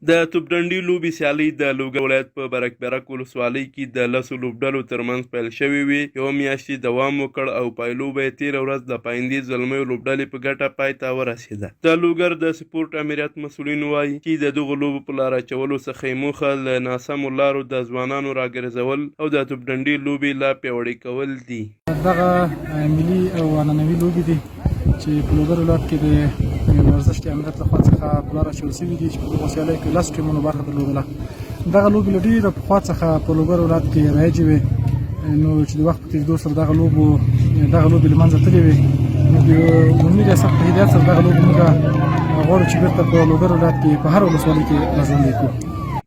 د توپډنډي لوبې سیالۍ د لوګر ولایت په برک برک ولسوالۍ کې د لسو لوبډلو ترمنځ پیل شوې وې، یوه میاشت یې دوام وکړ او پایلوبه یې تېره ورځ د پایندې زلمیو لوبډلې په ګټه پای ته ورسېده. د لوګر د سپورټ امریت مسؤلین وايي چې د دغو لوبو په لاره اچولو څخه یې موخه له ناسمو لارو د ځوانانو راګرځول او د توپډنډي لوبې لا پیاوړې کول دي. دغه ملي او عنعنوي لوبې دي چې په لوګر ولایت کې د ورزش د امریت لخوا څخه په لاره اچول شوي دي چې په دغو سیالیو کې لس ټیمونو برخه درلودله. دغه لوبې له ډېره پخوا څخه په لوګر ولایت کې رایجې وې، نو چې د وخت په تېرېدو سره دغه لوبو دغه لوبې له منځه تللې وې، نو د عمومي ریاست په هدایت سره دغه لوبې موږ غواړو چې بېرته په لوګر ولایت کې په هره ولسوالۍ کې راژوندۍ کړو.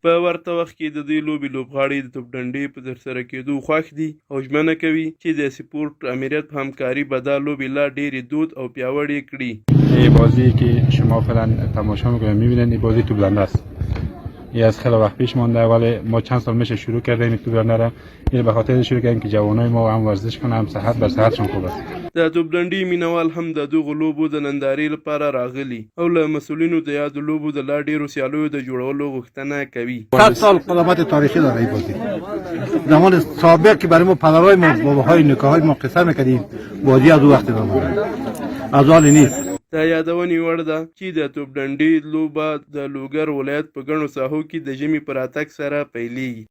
په ورته وخت کې د دې لوبې لوبغاړي د توپډنډې په ترسره کېدو خوښ دي او ژمنه کوي چې د سپورت امریت په همکاري به دا لوبې لا ډېرې دود او پیاوړې کړي. این بازی که شما فعلا تماشا میکنید میبینید این بازی توپ است. این از خیلی وقت پیش مانده، ولی ما چند سال میشه شروع کردیم این توپ را. این به خاطر شروع کردیم که جوانای ما هم ورزش کنن، هم صحت بر صحتشون خوب است. د توپډنډې مینوال هم د دغو لوبو د نندارې لپاره راغلي او له مسؤلینو د یادو لوبو د لا ډېرو سیالیو د جوړولو غوښتنه کوي. 100 سال قدامت تاریخی داره این بازی. زمان سابق که برای ما پدرای ما، باباهای نکاهای ما قصه میکردیم، بازی از او وقت ادامه داره، از حال نیست. د یادونې وړ ده چې د توپډنډې لوبه د لوګر ولایت په ګڼو ساحو کې د ژمي په راتګ سره پیلېږي.